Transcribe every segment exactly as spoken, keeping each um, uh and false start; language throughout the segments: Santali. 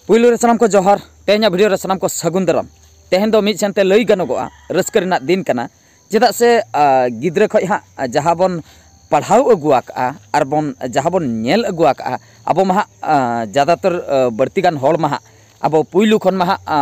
ᱯᱩᱭᱞᱩ ᱨᱮ ᱥᱟᱱᱟᱢ ᱠᱚ ᱡᱚᱦᱟᱨ᱾ ᱛᱮᱦᱮᱧᱟᱜ ᱵᱷᱤᱰᱤᱭᱳ ᱨᱮ ᱥᱟᱱᱟᱢ ᱠᱚ ᱥᱟᱹᱜᱩᱱ ᱫᱟᱨᱟᱢ᱾ ᱛᱮᱦᱮᱧ ᱫᱚ ᱢᱤᱫ ᱥᱮᱱᱛᱮ ᱞᱟᱹᱭ ᱜᱟᱱᱚᱜᱚᱜᱼᱟ, ᱨᱟᱹᱥᱠᱟᱹ ᱨᱮᱱᱟᱜ ᱫᱤᱱ ᱠᱟᱱᱟ᱾ ᱪᱮᱫᱟᱜ ᱥᱮ, ᱟ, ᱜᱤᱫᱽᱨᱟᱹ ᱠᱷᱚᱱ ᱦᱟᱸᱜ ᱡᱟᱦᱟᱸ ᱵᱚᱱ ᱯᱟᱲᱦᱟᱣ ᱟᱹᱜᱩ ᱟᱠᱟᱜᱼᱟ ᱟᱨ ᱵᱚᱱ, ᱡᱟᱦᱟᱸ ᱵᱚᱱ ᱧᱮᱞ ᱟᱹᱜᱩ ᱟᱠᱟᱜᱼᱟ, ᱟᱵᱚ ᱢᱟ ᱦᱟᱸᱜ, ᱟ, ᱡᱟᱫᱟᱛᱚᱨ, ᱟ, ᱵᱟᱹᱲᱛᱤ ᱜᱟᱱ ᱦᱚᱲ ᱢᱟ ᱦᱟᱸᱜ ᱟᱵᱚ ᱯᱩᱭᱞᱩ ᱠᱷᱚᱱ ᱢᱟ ᱦᱟᱸᱜ, ᱟ,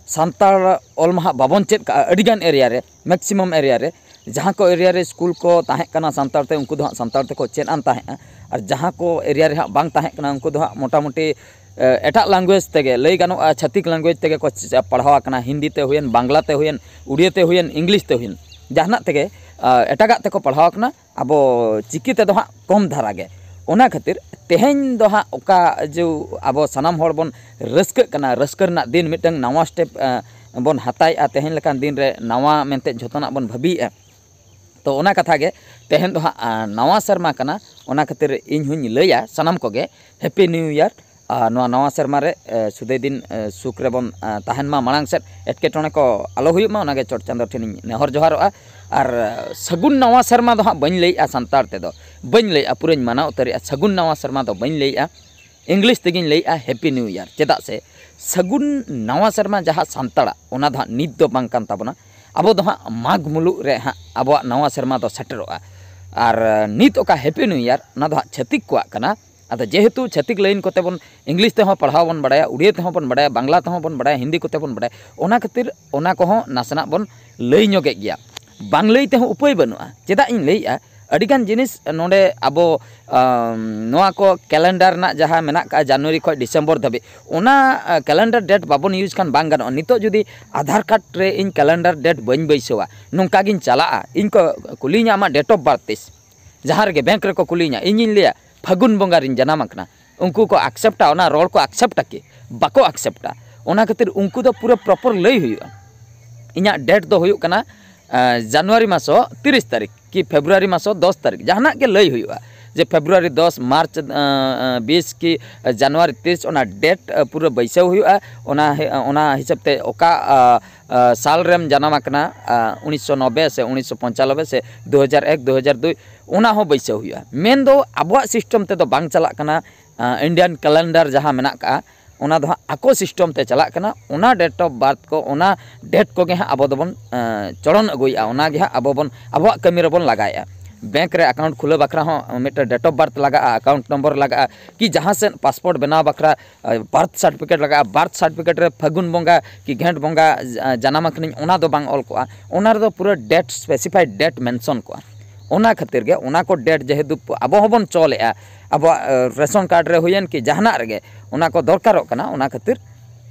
ᱥᱟᱱᱛᱟᱲ ᱚᱞ ᱢᱟ ᱦᱟᱸᱜ ᱵᱟᱵᱚᱱ ᱪᱮᱫ ᱠᱟᱜᱼᱟ᱾ ᱟᱹᱰᱤ ᱜᱟᱱ ᱮᱨᱤᱭᱟ ᱨᱮ, ᱢᱮᱠᱥᱤᱢᱟᱢ ᱮᱨᱤᱭᱟ ᱨᱮ, ᱡᱟᱦᱟᱸ ᱠᱚ ᱮᱨᱤᱭᱟ ᱨᱮ ᱥᱠᱩᱞ ᱠᱚ ᱛᱟᱦᱮᱸ ᱠᱟᱱᱟ ᱥᱟᱱᱛᱟᱲ ᱛᱮ, ᱩᱱᱠᱩ ᱫᱚ ᱦᱟᱸᱜ ᱥᱟᱱᱛᱟᱲ ᱛᱮᱠᱚ ᱪᱮᱫ ᱟᱱ ᱛᱟᱦᱮᱸᱜᱼᱟ᱾ ᱟᱨ ᱡᱟᱦᱟᱸ ᱠᱚ ᱮᱨᱤᱭᱟ ᱨᱮ ᱦᱟᱸᱜ ᱵᱟᱝ ᱛᱟᱦᱮᱸ ᱠᱟᱱᱟ, ᱩᱱᱠᱩ ᱫᱚ ᱦᱟᱸᱜ ᱢᱚᱴᱟᱢᱩᱴᱤ, ᱮ, ᱮᱴᱟᱜ ᱞᱮᱝᱜᱩᱭᱮᱡᱽ ᱛᱮᱜᱮ, ᱞᱟᱹᱭ ᱜᱟᱱᱚᱜᱼᱟ, ᱪᱷᱟᱹᱛᱤᱠ ᱞᱮᱝᱜᱩᱭᱮᱡᱽ ᱛᱮᱜᱮ ᱠᱚ ᱪ-, ᱯᱟᱲᱦᱟᱣ ᱟᱠᱟᱱᱟ, ᱦᱤᱱᱫᱤ ᱛᱮ ᱦᱩᱭᱮᱱ, ᱵᱟᱝᱞᱟ ᱛᱮ ᱦᱩᱭᱮᱱ, ᱩᱲᱤᱭᱟᱹ ᱛᱮ ᱦᱩᱭᱮᱱ, ᱤᱝᱞᱤᱥ ᱛᱮ ᱦᱩᱭᱮᱱ, ᱡᱟᱦᱟᱱᱟᱜ ᱛᱮᱜᱮ, ᱟ, ᱮᱴᱟᱜᱟᱜ ᱛᱮᱠᱚ ᱯᱟᱲᱦᱟᱣ ᱟᱠᱟᱱᱟ᱾ ᱟᱵᱚ ᱪᱤᱠᱤ ᱛᱮᱫᱚ ᱦᱟᱸᱜ ᱠᱚᱢ ᱫᱷᱟᱨᱟ ᱜᱮ᱾ ᱚᱱᱟ ᱠᱷᱟᱹᱛᱤᱨ ᱛᱮᱦᱮᱧ ᱫᱚ ᱦᱟᱸᱜ ᱚᱠᱟ ᱡᱮ ᱟᱵᱚ ᱥᱟᱱᱟᱢ ᱦᱚᱲ ᱵᱚᱱ ᱨᱟᱹᱥᱠᱟᱹᱜ ᱠᱟᱱᱟ, ᱨᱟᱹᱥᱠᱟᱹ ᱨᱮᱱᱟᱜ ᱫᱤᱱ ᱢᱤᱫᱴᱟᱝ ᱱᱟᱣᱟ ᱥᱴᱮᱯ, ᱮ, ᱵᱚᱱ ᱦᱟᱛᱟᱣᱮᱜᱼᱟ᱾ ᱛᱮᱦᱮᱧ ᱞᱮᱠᱟᱱ ᱫᱤᱱ ᱨᱮ ᱱᱟᱣᱟ ᱢᱮᱱᱛᱮ ᱡᱷᱚᱛᱚᱱᱟᱜ ᱵᱚᱱ ᱵᱷᱟᱹᱵᱤᱭᱮᱜᱼᱟ᱾ ᱛᱚ, ᱚᱱᱟ ᱠᱟᱛᱷᱟ ᱜᱮ, ᱛᱮᱦᱮᱧ ᱫᱚ ᱦᱟᱸᱜ, ᱟ, ᱱᱟᱣᱟ ᱥᱮᱨᱢᱟ ᱠᱟᱱᱟ᱾ ᱚᱱᱟ ᱠᱷᱟᱹᱛᱤᱨ ᱤᱧ ᱦᱚᱧ ᱞᱟᱹᱭᱟ ᱥᱟᱱᱟᱢ ᱠᱚᱜᱮ, ᱦᱮᱯᱤ ᱱᱤᱭᱩ ᱤᱭᱟᱨ᱾ ᱟᱨ ᱱᱚᱣᱟ ᱱᱟᱣᱟ ᱥᱮᱨᱢᱟ ᱨᱮ, ᱮ, ᱥᱩᱫᱟᱹᱭ ᱫᱤᱱ, ᱮ, ᱥᱩᱠ ᱨᱮᱵᱚᱱ, ᱮ, ᱛᱟᱦᱮᱱ ᱢᱟ, ᱢᱟᱲᱟᱝ ᱥᱮᱫ ᱮᱴᱠᱮᱴᱚᱬᱮ ᱠᱚ ᱟᱞᱚ ᱦᱩᱭᱩᱜ ᱢᱟ, ᱚᱱᱟᱜᱮ ᱪᱚᱴ ᱪᱟᱸᱫᱳ ᱴᱷᱮᱱᱤᱧ ᱱᱮᱦᱚᱨ ᱡᱚᱦᱟᱨᱚᱜᱼᱟ᱾ ᱟᱨ, ᱮ, ᱥᱟᱹᱜᱩᱱ ᱱᱟᱣᱟ ᱥᱮᱨᱢᱟ ᱫᱚ ᱦᱟᱸᱜ ᱵᱟᱹᱧ ᱞᱟᱹᱭᱮᱜᱼᱟ ᱥᱟᱱᱛᱟᱲ ᱛᱮᱫᱚ, ᱵᱟᱹᱧ ᱞᱟᱹᱭᱮᱜᱼᱟ, ᱯᱩᱨᱟᱹᱧ ᱢᱟᱱᱟᱣ ᱩᱛᱟᱹᱨᱮᱜᱼᱟ᱾ ᱥᱟᱹᱜᱩᱱ ᱱᱟᱣᱟ ᱥᱮᱨᱢᱟ ᱫᱚ ᱵᱟᱹᱧ ᱞᱟᱹᱭᱮᱜᱼᱟ, ᱤᱝᱞᱤᱥ ᱛᱮᱜᱮᱧ ᱞᱟᱹᱭᱮᱜᱼᱟ ᱦᱮᱯᱤ ᱱᱤᱭᱩ ᱤᱭᱟᱨ᱾ ᱪᱮᱫᱟᱜ ᱥᱮ ᱥᱟᱹᱜᱩᱱ ᱱᱟᱣᱟ ᱥᱮᱨᱢᱟ ᱡᱟᱦᱟᱸ ᱥᱟᱱᱛᱟᱲᱟᱜ, ᱚᱱᱟ ᱫᱚ ᱦᱟᱸᱜ ᱱᱤᱛ ᱫᱚ ᱵᱟᱝ ᱠᱟᱱ ᱛᱟᱵᱚᱱᱟ᱾ ᱟᱵᱚ ᱫᱚ ᱦᱟᱸᱜ ᱢᱟᱜᱽ ᱢᱩᱞᱩᱜ ᱨᱮ ᱦᱟᱸᱜ ᱟᱵᱚᱣᱟᱜ ᱱᱟᱣᱟ ᱥᱮᱨᱢᱟ ᱫᱚ ᱥᱮᱴᱮᱨᱚᱜᱼᱟ᱾ ᱟᱨ, ᱮ, ᱱᱤᱛ ᱚᱠᱟ ᱦᱮᱯᱤ ᱱᱤᱭᱩ ᱤᱭᱟᱨ, ᱚᱱᱟ ᱫᱚ ᱦᱟᱸᱜ ᱪᱷᱟᱹᱛᱤᱠ ᱠᱚᱣᱟᱜ ᱠᱟᱱᱟ᱾ ᱟᱫᱚ ᱡᱮᱦᱮᱛᱩ ᱪᱷᱟᱹᱛᱤᱠ ᱞᱟᱭᱤᱱ ᱠᱚᱛᱮ ᱵᱚᱱ, ᱤᱝᱞᱤᱥ ᱛᱮᱦᱚᱸ ᱯᱟᱲᱦᱟᱣ ᱵᱚᱱ ᱵᱟᱲᱟᱭᱟ, ᱩᱲᱤᱭᱟᱹ ᱛᱮᱦᱚᱸ ᱵᱚᱱ ᱵᱟᱲᱟᱭᱟ, ᱵᱟᱝᱞᱟ ᱛᱮᱦᱚᱸ ᱵᱚᱱ ᱵᱟᱲᱟᱭᱟ, ᱦᱤᱱᱫᱤ ᱠᱚᱛᱮ ᱵᱚᱱ ᱵᱟᱲᱟᱭᱟ, ᱚᱱᱟ ᱠᱷᱟᱹᱛᱤᱨ ᱚᱱᱟ ᱠᱚᱦᱚᱸ ᱱᱟᱥᱮᱱᱟᱜ ᱵᱚᱱ ᱞᱟᱹᱭ ᱧᱚᱜᱮᱫ ᱜᱮᱭᱟ᱾ ᱵᱟᱝ ᱞᱟᱹᱭ ᱛᱮᱦᱚᱸ ᱩᱯᱟᱹᱭ ᱵᱟᱹᱱᱩᱜᱼᱟ᱾ ᱪᱮᱫᱟᱜ ᱤᱧ ᱞᱟᱹᱭᱮᱜᱼᱟ, ᱟᱹᱰᱤᱜᱟᱱ ᱡᱤᱱᱤᱥ ᱱᱚᱰᱮ ᱟᱵᱚ, ᱟᱢ, ᱱᱚᱣᱟ ᱠᱚ ᱠᱮᱞᱮᱱᱰᱟᱨ ᱨᱮᱱᱟᱜ ᱡᱟᱦᱟᱸ ᱢᱮᱱᱟᱜ ᱠᱟᱜᱼᱟ, ᱡᱟᱱᱩᱣᱟᱨᱤ ᱠᱷᱚᱱ ᱰᱤᱥᱮᱢᱵᱚᱨ ᱫᱷᱟᱹᱵᱤᱡ, ᱚᱱᱟ, ᱟ, ᱠᱮᱞᱮᱱᱰᱟᱨ ᱰᱮᱴ ᱵᱟᱵᱚᱱ ᱤᱭᱩᱡᱽ ᱠᱷᱟᱱ ᱵᱟᱝ ᱜᱟᱱᱚᱜᱼᱟ᱾ ᱱᱤᱛᱚᱜ ᱡᱩᱫᱤ ᱟᱫᱷᱟᱨ ᱠᱟᱨᱰ ᱨᱮ ᱤᱧ ᱠᱮᱞᱮᱱᱰᱟᱨ ᱰᱮᱴ ᱵᱟᱹᱧ ᱵᱟᱹᱭᱥᱟᱹᱣᱟ, ᱱᱚᱝᱠᱟ ᱜᱤᱧ ᱪᱟᱞᱟᱜᱼᱟ, ᱤᱧ ᱠᱚ ᱠᱩᱞᱤᱧᱟ, "ᱟᱢᱟᱜ date of birth ᱛᱤᱥ?" ᱡᱟᱦᱟᱸ ᱨᱮᱜᱮ ᱵᱮᱝᱠ ᱨᱮᱠᱚ ᱠᱩᱞᱤᱧᱟ, ᱤᱧᱤᱧ ᱞᱟᱹᱭᱟ, "ᱯᱷᱟᱹᱜᱩᱱ ᱵᱚᱸᱜᱟ ᱨᱤᱧ ᱡᱟᱱᱟᱢ ᱟᱠᱟᱱᱟ᱾" ᱩᱱᱠᱩ ᱠᱚ ᱟᱠᱥᱮᱯᱴᱟ, ᱚᱱᱟ ᱨᱚᱲ ᱠᱚ ᱟᱠᱥᱮᱯᱴᱟ ᱠᱤ? ᱵᱟᱠᱚ ᱟᱠᱥᱮᱯᱴᱟ᱾ ᱚᱱᱟ ᱠᱷᱟᱹᱛᱤᱨ ᱩᱱᱠᱩ ᱫᱚ ᱯᱩᱨᱟᱹ ᱯᱨᱚᱯᱚᱨ ᱞᱟᱹᱭ ᱦᱩᱭᱩᱜᱼᱟ, ᱤᱧᱟᱹᱜ ᱰᱮᱴ ᱫᱚ ᱦᱩᱭᱩᱜ ᱠᱟᱱᱟ, ᱟᱸ, ᱡᱟᱱᱩᱣᱟᱨᱤ ᱢᱟᱥᱚ ᱛᱤᱨᱤᱥ ᱛᱟᱹᱨᱤᱠᱷ ᱠᱤ ᱯᱷᱮᱵᱽᱨᱩᱣᱟᱨᱤ ᱢᱟᱥᱚ ᱫᱚᱥ ᱛᱟᱹᱨᱤᱠᱷ, ᱡᱟᱦᱟᱱᱟᱜ ᱜᱮ ᱞᱟᱹᱭ ᱦᱩᱭᱩᱜᱼᱟ ᱡᱮ ᱯᱷᱮᱵᱽᱨᱩᱣᱟᱨᱤ ᱫᱚᱥ, ᱢᱟᱨᱪ, ᱟᱸ, ᱟᱸ, ᱵᱤᱥ ᱠᱤ ᱡᱟᱱᱩᱣᱟᱨᱤ ᱛᱤᱨᱤᱥ, ᱚᱱᱟ ᱰᱮᱴ, ᱟᱸ, ᱯᱩᱨᱟᱹ ᱵᱟᱹᱭᱥᱟᱹᱣ ᱦᱩᱭᱩᱜᱼᱟ᱾ ᱚᱱᱟ ᱦᱤ-, ᱚᱱᱟ ᱦᱤᱥᱟᱹᱵ ᱛᱮ ᱚᱠᱟ, ᱟᱸ, ᱟᱸ, ᱥᱟᱞ ᱨᱮᱢ ᱡᱟᱱᱟᱢ ᱟᱠᱟᱱᱟ, ᱟᱸ, ᱩᱱᱤᱥᱥᱚ ᱱᱚᱵᱵᱳᱭ ᱥᱮ ᱩᱱᱤᱥᱥᱚ ᱯᱚᱧᱪᱟᱱᱚᱵᱵᱳᱭ ᱥᱮ ᱫᱩ ᱦᱟᱡᱟᱨ ᱮᱠ, ᱫᱩ ᱦᱟᱡᱟᱨ ᱫᱩᱭ, ᱚᱱᱟ ᱦᱚᱸ ᱵᱟᱹᱭᱥᱟᱹᱣ ᱦᱩᱭᱩᱜᱼᱟ᱾ ᱢᱮᱱᱫᱚ ᱟᱵᱚᱣᱟᱜ ᱥᱤᱥᱴᱮᱢ ᱛᱮᱫᱚ ᱵᱟᱝ ᱪᱟᱞᱟᱜ ᱠᱟᱱᱟ᱾ ᱟᱸ, Indian calendar ᱡᱟᱦᱟᱸ ᱢᱮᱱᱟᱜ ᱠᱟᱜᱼᱟ, ᱚᱱᱟ ᱫᱚ ᱦᱟᱸᱜ ᱟᱠᱚ system ᱛᱮ ᱪᱟᱞᱟᱜ ᱠᱟᱱᱟ᱾ ᱚᱱᱟ date of birth ᱠᱚ, ᱚᱱᱟ date ᱠᱚᱜᱮ ᱦᱟᱸᱜ ᱟᱵᱚ ᱫᱚᱵᱚᱱ ᱮᱸ, ᱪᱚᱲᱚᱱ ᱟᱹᱜᱩᱭᱮᱫᱼᱟ, ᱚᱱᱟ ᱜᱮ ᱦᱟᱸᱜ ᱟᱵᱚ ᱵᱚᱱ ᱟᱵᱚᱣᱟᱜ ᱠᱟᱹᱢᱤ ᱨᱮᱵᱚᱱ ᱞᱟᱜᱟᱣᱮᱫᱼᱟ᱾ ᱵᱮᱝᱠ ᱨᱮ account ᱠᱷᱩᱞᱟᱹᱣ ᱵᱟᱠᱷᱨᱟ ᱦᱚᱸ ᱢᱤᱫᱴᱮᱱ date of birth ᱞᱟᱜᱟᱜᱼᱟ, account number ᱞᱟᱜᱟᱜᱼᱟ, ᱠᱤ ᱡᱟᱦᱟᱸ ᱥᱮᱫ passport ᱵᱮᱱᱟᱣ ᱵᱟᱠᱷᱨᱟ ᱵᱟᱨᱛᱷ ᱥᱟᱨᱴᱤᱯᱷᱤᱠᱮᱴ ᱞᱟᱜᱟᱜᱼᱟ᱾ ᱵᱟᱨᱛᱷ ᱥᱟᱨᱴᱤᱯᱷᱤᱠᱮᱴ ᱨᱮ ᱯᱷᱟᱹᱜᱩᱱ ᱵᱚᱸᱜᱟ ᱠᱤ ᱜᱷᱮᱸᱴ ᱵᱚᱸᱜᱟ ᱡᱟ- ᱡᱟᱱᱟᱢ ᱟᱠᱟᱱᱟᱹᱧ, ᱚᱱᱟ ᱫᱚ ᱵᱟᱝ ᱚᱞ ᱠᱚᱜᱼᱟ᱾ ᱚᱱᱟ ᱨᱮᱫᱚ ᱯᱩᱨᱟᱹ date, specified date mention ᱠᱚᱜᱼᱟ᱾ ᱚᱱᱟ ᱠᱷᱟᱹᱛᱤᱨ ᱜᱮ ᱚᱱᱟ ᱠᱚ date ᱡᱮᱦᱮᱛᱩ ᱟᱵᱚ ᱦᱚᱸᱵᱚᱱ ᱪᱚᱞᱮᱜᱼᱟ, ᱟᱵᱚᱣᱟᱜ ᱨᱮᱥᱚᱱ ᱠᱟᱨᱰ ᱨᱮ ᱦᱩᱭᱮᱱ ᱠᱤ ᱡᱟᱦᱟᱱᱟᱜ ᱨᱮᱜᱮ ᱚᱱᱟ ᱠᱚ ᱫᱚᱨᱠᱟᱨᱚᱜ ᱠᱟᱱᱟ᱾ ᱚᱱᱟ ᱠᱷᱟᱹᱛᱤᱨ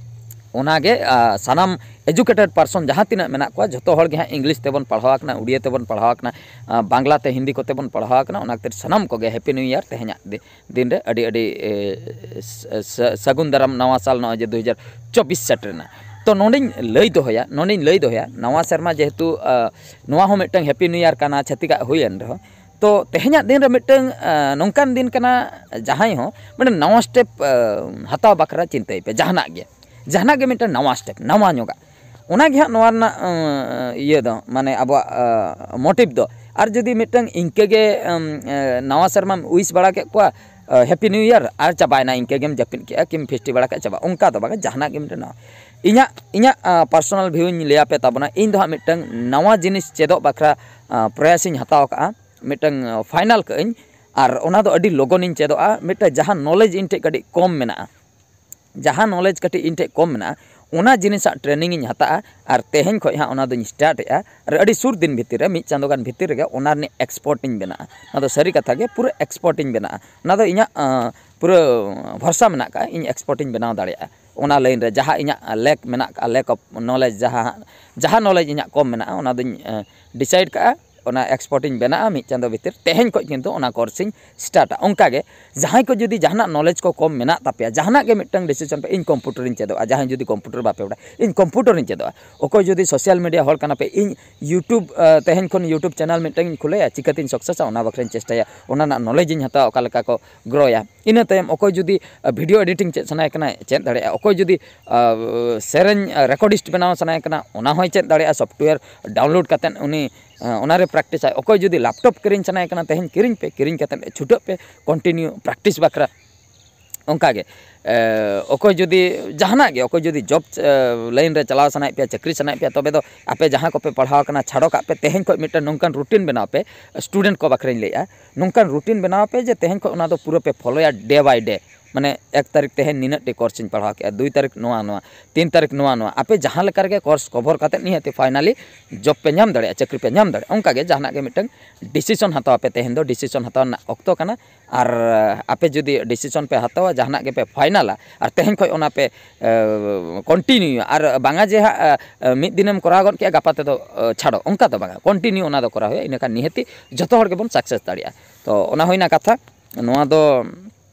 ᱚᱱᱟᱜᱮ ᱥᱟᱱᱟᱢ educated person ᱡᱟᱦᱟᱸ ᱛᱤᱱᱟᱹᱜ ᱢᱮᱱᱟᱜ ᱠᱚᱣᱟ, ᱡᱷᱚᱛᱚ ᱦᱚᱲ ᱜᱮ ᱦᱟᱸᱜ ᱤᱝᱞᱤᱥ ᱛᱮᱵᱚᱱ ᱯᱟᱲᱦᱟᱣ ᱟᱠᱟᱱᱟ, ᱩᱲᱤᱭᱟᱹ ᱛᱮᱵᱚᱱ ᱯᱟᱲᱦᱟᱣ ᱟᱠᱟᱱᱟ, ᱵᱟᱝᱞᱟ ᱛᱮ, ᱦᱤᱱᱫᱤ ᱠᱚᱛᱮ ᱵᱚᱱ ᱯᱟᱲᱦᱟᱣ ᱟᱠᱟᱱᱟ᱾ ᱚᱱᱟ ᱠᱷᱟᱹᱛᱤᱨ ᱥᱟᱱᱟᱢ ᱠᱚᱜᱮ Happy New Year ᱛᱮᱦᱮᱧᱟᱜ ᱫᱤᱱ ᱨᱮ ᱟᱹᱰᱤ ᱟᱹᱰᱤ ᱥᱟᱹᱜᱩᱱ ᱫᱟᱨᱟᱢ ᱱᱟᱣᱟ ᱥᱟᱞ, ᱱᱚᱜᱼᱚᱭ ᱡᱮ ᱫᱩ ᱦᱟᱡᱟᱨ ᱪᱚᱵᱵᱤᱥ ᱥᱮᱴᱮᱨᱮᱱᱟ᱾ ᱛᱚ ᱱᱚᱰᱮᱧ ᱞᱟᱹᱭ ᱫᱚᱦᱚᱭᱟ, ᱱᱚᱰᱮᱧ ᱞᱟᱹᱭ ᱫᱚᱦᱚᱭᱟ, ᱱᱟᱣᱟ ᱥᱮᱨᱢᱟ ᱡᱮᱦᱮᱛᱩ ᱱᱚᱣᱟ ᱦᱚᱸ ᱢᱤᱫᱴᱟᱝ Happy New Year ᱠᱟᱱᱟ ᱪᱷᱟᱹᱛᱤᱠᱟᱜ ᱦᱩᱭᱮᱱ ᱨᱮᱦᱚᱸ, ᱛᱚ ᱛᱮᱦᱮᱧᱟᱜ ᱫᱤᱱ ᱨᱮ ᱢᱤᱫᱴᱟᱝ ᱱᱚᱝᱠᱟᱱ ᱫᱤᱱ ᱠᱟᱱᱟ, ᱡᱟᱦᱟᱸᱭ ᱦᱚᱸ ᱢᱟᱱᱮ ᱱᱟᱣᱟ step ᱦᱟᱛᱟᱣ ᱵᱟᱠᱷᱨᱟ ᱪᱤᱱᱛᱟᱹᱭ ᱯᱮ᱾ ᱡᱟᱦᱟᱱᱟᱜ ᱜᱮ, ᱡᱟᱦᱟᱱᱟᱜ ᱜᱮ ᱢᱤᱫᱴᱟᱝ ᱱᱟᱣᱟ step, ᱱᱟᱣᱟ ᱧᱚᱜᱟᱜ, ᱚᱱᱟ ᱜᱮ ᱦᱟᱸᱜ ᱱᱚᱣᱟ ᱨᱮᱱᱟᱜ ᱤᱭᱟᱹ ᱫᱚ, ᱢᱟᱱᱮ ᱟᱵᱚᱣᱟᱜ motive ᱫᱚ᱾ ᱟᱨ ᱡᱩᱫᱤ ᱢᱤᱫᱴᱟᱝ ᱤᱱᱠᱟᱹ ᱜᱮ ᱱᱟᱣᱟ ᱥᱮᱨᱢᱟᱢ wish ᱵᱟᱲᱟ ᱠᱮᱫ ᱠᱚᱣᱟ, Happy New Year, ᱟᱨ ᱪᱟᱵᱟᱭᱮᱱᱟ, ᱤᱱᱠᱟᱹ ᱜᱮᱢ ᱡᱟᱹᱯᱤᱫ ᱠᱮᱜᱼᱟ ᱠᱤᱢ ᱯᱷᱮᱥᱴᱤ ᱵᱟᱲᱟ ᱠᱮᱫᱼᱟ, ᱪᱟᱵᱟ, ᱚᱱᱠᱟ ᱫᱚ ᱵᱟᱝ᱾ ᱡᱟᱦᱟᱱᱟᱜ ᱜᱮ ᱢᱤᱫᱴᱟᱝ ᱱᱟᱣᱟ, ᱤᱧᱟᱹᱜ ᱤᱧᱟᱹᱜ personal view ᱤᱧ ᱞᱟᱹᱭ ᱟᱯᱮ ᱛᱟᱵᱚᱱᱟ᱾ ᱤᱧ ᱫᱚ ᱦᱟᱸᱜ ᱢᱤᱫᱴᱟᱝ ᱱᱟᱣᱟ ᱡᱤᱱᱤᱥ ᱪᱮᱫᱚᱜ ᱵᱟᱠᱷᱨᱟ ᱯᱨᱚᱭᱟᱥ ᱤᱧ ᱦᱟᱛᱟᱣ ᱠᱟᱜᱼᱟ, ᱢᱤᱫᱴᱟᱝ ᱯᱷᱟᱭᱱᱟᱞ ᱠᱟᱜ ᱟᱹᱧ᱾ ᱟᱨ ᱚᱱᱟ ᱫᱚ ᱟᱹᱰᱤ ᱞᱚᱜᱚᱱᱤᱧ ᱪᱮᱫᱚᱜᱼᱟ᱾ ᱢᱤᱫᱴᱟᱝ ᱡᱟᱦᱟᱸ knowledge ᱤᱧ ᱴᱷᱮᱡ ᱠᱟᱹᱴᱤᱡ ᱠᱚᱢ ᱢᱮᱱᱟᱜᱼᱟ, ᱡᱟᱦᱟᱸ knowledge ᱠᱟᱹᱴᱤᱡ ᱤᱧ ᱴᱷᱮᱡ ᱠᱚᱢ ᱢᱮᱱᱟᱜᱼᱟ, ᱚᱱᱟ ᱡᱤᱱᱤᱥᱟᱜ training ᱤᱧ ᱦᱟᱛᱟᱜᱼᱟ᱾ ᱟᱨ ᱛᱮᱦᱮᱧ ᱠᱷᱚᱡ ᱦᱟᱸᱜ ᱚᱱᱟ ᱫᱚᱧ start ᱮᱜᱼᱟ᱾ ᱟᱨ ᱟᱹᱰᱤ ᱥᱩᱨ ᱫᱤᱱ ᱵᱷᱤᱛᱤᱨ ᱨᱮ, ᱢᱤᱫ ᱪᱟᱸᱫᱳ ᱜᱟᱱ ᱵᱷᱤᱛᱤᱨ ᱨᱮᱜᱮ ᱚᱱᱟ ᱨᱤᱱᱤᱡ expert ᱤᱧ ᱵᱮᱱᱟᱜᱼᱟ᱾ ᱚᱱᱟ ᱫᱚ ᱥᱟᱹᱨᱤ ᱠᱟᱛᱷᱟ ᱜᱮ, ᱯᱩᱨᱟᱹ expert ᱤᱧ ᱵᱮᱱᱟᱜᱼᱟ᱾ ᱚᱱᱟ ᱫᱚ ᱤᱧᱟᱹᱜ ᱯᱩᱨᱟᱹ ᱵᱷᱚᱨᱥᱟ ᱢᱮᱱᱟᱜ ᱠᱟᱜᱼᱟ, ᱤᱧ expert ᱤᱧ ᱵᱮᱱᱟᱣ ᱫᱟᱲᱮᱭᱟᱜᱼᱟ᱾ ᱚᱱᱟ line ᱨᱮ ᱡᱟᱦᱟᱸ ᱤᱧᱟᱹᱜ lack ᱢᱮᱱᱟᱜ ᱠᱟᱜᱼᱟ, lack of knowledge, ᱡᱟᱦᱟᱸ ᱡᱟᱦᱟᱸ knowledge ᱤᱧᱟᱹᱜ ᱠᱚᱢ ᱢᱮᱱᱟᱜᱼᱟ, ᱚᱱᱟ ᱫᱚᱧ decide ᱠᱟᱜᱼᱟ, ᱚᱱᱟ expert ᱤᱧ ᱵᱮᱱᱟᱜᱼᱟ᱾ ᱢᱤᱫ ᱪᱟᱸᱫᱳ ᱵᱷᱤᱛᱤᱨ ᱛᱮᱦᱮᱧ ᱠᱷᱚᱡ ᱠᱤᱱᱛᱩ ᱚᱱᱟ course ᱤᱧ start ᱟ᱾ ᱚᱱᱠᱟ ᱜᱮ ᱡᱟᱦᱟᱸᱭ ᱠᱚ ᱡᱩᱫᱤ ᱡᱟᱦᱟᱱᱟᱜ knowledge ᱠᱚ ᱠᱚᱢ ᱢᱮᱱᱟᱜ ᱛᱟᱯᱮᱭᱟ, ᱡᱟᱦᱟᱱᱟᱜ ᱜᱮ ᱢᱤᱫᱴᱟᱝ decision ᱯᱮ, ᱤᱧ computer ᱤᱧ ᱪᱮᱫᱚᱜᱼᱟ, ᱡᱟᱦᱟᱸᱭ ᱡᱩᱫᱤ computer ᱵᱟᱯᱮ ᱵᱟᱲᱟᱭᱟ, ᱤᱧ computer ᱤᱧ ᱪᱮᱫᱚᱜᱼᱟ᱾ ᱚᱠᱚᱭ ᱡᱩᱫᱤ social media ᱦᱚᱲ ᱠᱟᱱᱟ ᱯᱮ, ᱤᱧ YouTube, ᱛᱮᱦᱮᱧ ᱠᱷᱚᱱ YouTube channel ᱢᱤᱫᱴᱟᱝ ᱤᱧ ᱠᱷᱩᱞᱟᱹᱭᱟ, ᱪᱤᱠᱟᱹᱛᱤᱧ success ᱟ, ᱚᱱᱟ ᱵᱟᱠᱷᱨᱟᱧ ᱪᱮᱥᱴᱟᱭᱟ, ᱚᱱᱟ ᱨᱮᱱᱟᱜ knowledge ᱤᱧ ᱦᱟᱛᱟᱣᱟ, ᱚᱠᱟ ᱞᱮᱠᱟ ᱠᱚ grow ᱟ᱾ ᱤᱱᱟᱹ ᱛᱟᱭᱚᱢ ᱚᱠᱚᱭ ᱡᱩᱫᱤ video editing ᱪᱮᱫ ᱥᱟᱱᱟᱭᱮ ᱠᱟᱱᱟ, ᱪᱮᱫ ᱫᱟᱲᱮᱭᱟᱜᱼᱟ᱾ ᱚᱠᱚᱭ ᱡᱩᱫᱤ ᱥᱮᱨᱮᱧ recordist ᱵᱮᱱᱟᱣ ᱥᱟᱱᱟᱭᱮ ᱠᱟᱱᱟ, ᱚᱱᱟ ᱦᱚᱸᱭ ᱪᱮᱫ ᱫᱟᱲᱮᱭᱟᱜᱼᱟ᱾ Software download ᱠᱟᱛᱮᱫ ᱩᱱᱤ ᱚᱱᱟᱨᱮ practice ᱟᱭ᱾ ᱚᱠᱚᱭ ᱡᱩᱫᱤ laptop ᱠᱤᱨᱤᱧ ᱥᱟᱱᱟᱭᱮ ᱠᱟᱱᱟ, ᱛᱮᱦᱮᱧ ᱠᱤᱨᱤᱧ ᱯᱮ, ᱠᱤᱨᱤᱧ ᱠᱟᱛᱮᱫ ᱪᱷᱩᱴᱟᱹᱜ ᱯᱮ continue practice ᱵᱟᱠᱷᱨᱟ᱾ ᱚᱱᱠᱟᱜᱮ ᱚᱠᱚᱭ ᱡᱩᱫᱤ ᱡᱟᱦᱟᱱᱟᱜ ᱜᱮ, ᱚᱠᱚᱭ ᱡᱩᱫᱤ ᱡᱚᱵ ᱞᱟᱭᱤᱱ ᱨᱮ ᱪᱟᱞᱟᱣ ᱥᱟᱱᱟᱭᱮᱫ ᱯᱮᱭᱟ, ᱪᱟᱹᱠᱨᱤ ᱥᱟᱱᱟᱭᱮᱫ ᱯᱮᱭᱟ, ᱛᱚᱵᱮ ᱫᱚ ᱟᱯᱮ ᱡᱟᱦᱟᱸ ᱠᱚᱯᱮ ᱯᱟᱲᱦᱟᱣ ᱟᱠᱟᱱᱟ ᱪᱷᱟᱰᱚ ᱠᱟᱜ ᱯᱮ᱾ ᱛᱮᱦᱮᱧ ᱠᱷᱚᱱ ᱢᱤᱫᱴᱟᱝ ᱱᱚᱝᱠᱟᱱ ᱨᱩᱴᱤᱱ ᱵᱮᱱᱟᱣ ᱯᱮ, ᱥᱴᱩᱰᱮᱱᱴ ᱠᱚ ᱵᱟᱠᱷᱨᱟᱧ ᱞᱟᱹᱭᱮᱫᱼᱟ, ᱱᱚᱝᱠᱟᱱ ᱨᱩᱴᱤᱱ ᱵᱮᱱᱟᱣ ᱯᱮ ᱡᱮ ᱛᱮᱦᱮᱧ ᱠᱷᱚᱱ ᱚᱱᱟ ᱫᱚ ᱯᱩᱨᱟᱹ ᱯᱮ ᱯᱷᱚᱞᱳᱭᱟ ᱰᱮ ᱵᱟᱭ ᱰᱮ᱾ ᱢᱟᱱᱮ ᱮᱠ ᱛᱟᱹᱨᱤᱠᱷ ᱛᱮᱦᱮᱧ ᱱᱤᱱᱟᱹᱜ ᱴᱤ ᱠᱳᱨᱥ ᱤᱧ ᱯᱟᱲᱦᱟᱣ ᱠᱮᱜᱼᱟ, ᱫᱩᱭ ᱛᱟᱹᱨᱤᱠᱷ ᱱᱚᱣᱟ ᱱᱚᱣᱟ, ᱛᱤᱱ ᱛᱟᱹᱨᱤᱠᱷ ᱱᱚᱣᱟ ᱱᱚᱣᱟ᱾ ᱟᱯᱮ ᱡᱟᱦᱟᱸ ᱞᱮᱠᱟ ᱨᱮᱜᱮ ᱠᱳᱨᱥ ᱠᱚᱵᱷᱚᱨ ᱠᱟᱛᱮᱫ ᱱᱤᱦᱟᱹᱛᱤ ᱯᱷᱟᱭᱱᱟᱞᱤ ᱡᱚᱵ ᱯᱮ ᱧᱟᱢ ᱫᱟᱲᱮᱭᱟᱜᱼᱟ, ᱪᱟᱹᱠᱨᱤ ᱯᱮ ᱧᱟᱢ ᱫᱟᱲᱮᱭᱟᱜᱼᱟ᱾ ᱚᱱᱠᱟᱜᱮ ᱡᱟᱦᱟᱱᱟᱜ ᱜᱮ ᱢᱤᱫᱴᱟᱝ ᱰᱤᱥᱤᱥᱚᱱ ᱦᱟᱛᱟᱣ ᱯᱮ, ᱛᱮᱦᱮᱧ ᱫᱚ ᱰᱤᱥᱤᱥᱚᱱ ᱦᱟᱛᱟᱣ ᱨᱮᱱᱟᱜ ᱚᱠᱛᱚ ᱠᱟᱱᱟ᱾ ᱟᱨ ᱟᱯᱮ ᱡᱩᱫᱤ ᱰᱤᱥᱤᱥᱚᱱ ᱯᱮ ᱦᱟᱛᱟᱣᱟ, ᱡᱟᱦᱟᱱᱟᱜ ᱜᱮᱯᱮ ᱯᱷᱟᱭᱱᱟᱞᱟ, ᱟᱨ ᱛᱮᱦᱮᱧ ᱠᱷᱚᱱ ᱚᱱᱟ ᱯᱮ ᱠᱚᱱᱴᱤᱱᱤᱭᱩᱭᱟ, ᱟᱨ ᱵᱟᱝᱟ ᱡᱮ ᱦᱟᱸᱜ ᱢᱤᱫ ᱫᱤᱱᱮᱢ ᱠᱚᱨᱟᱣ ᱜᱚᱫ ᱠᱮᱜᱼᱟ, ᱜᱟᱯᱟ ᱛᱮᱫᱚ ᱪᱷᱟᱰᱚ, ᱚᱱᱠᱟ ᱫᱚ ᱵᱟᱝᱟ᱾ ᱠᱚᱱᱴᱤᱱᱤᱭᱩ ᱚᱱᱟ ᱫᱚ ᱠᱚᱨᱟᱣ ᱦᱩᱭᱩᱜᱼᱟ, ᱤᱱᱟᱹᱠᱷᱟᱱ ᱱᱤᱦᱟᱹᱛᱤ ᱡᱚᱛᱚ ᱦᱚᱲ ᱜᱮᱵᱚᱱ ᱥᱟᱠᱥᱮᱥ ᱫᱟᱲᱮᱭᱟᱜᱼᱟ᱾ ᱛᱚ ᱚᱱᱟ ᱦᱩᱭᱱᱟ ᱠᱟᱛᱷᱟ᱾ ᱱᱚᱣᱟ ᱫᱚ